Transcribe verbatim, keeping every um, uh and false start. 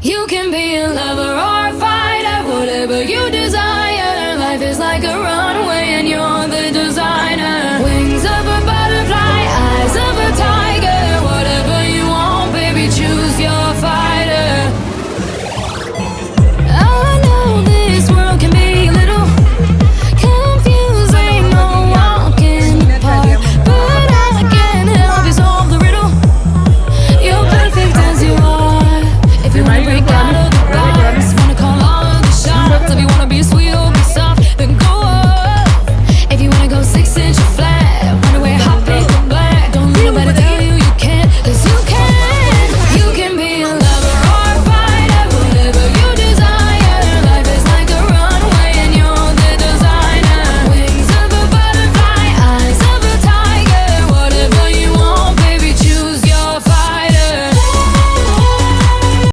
You can be a lover or a fighter, whatever you desire. Life is like a runway.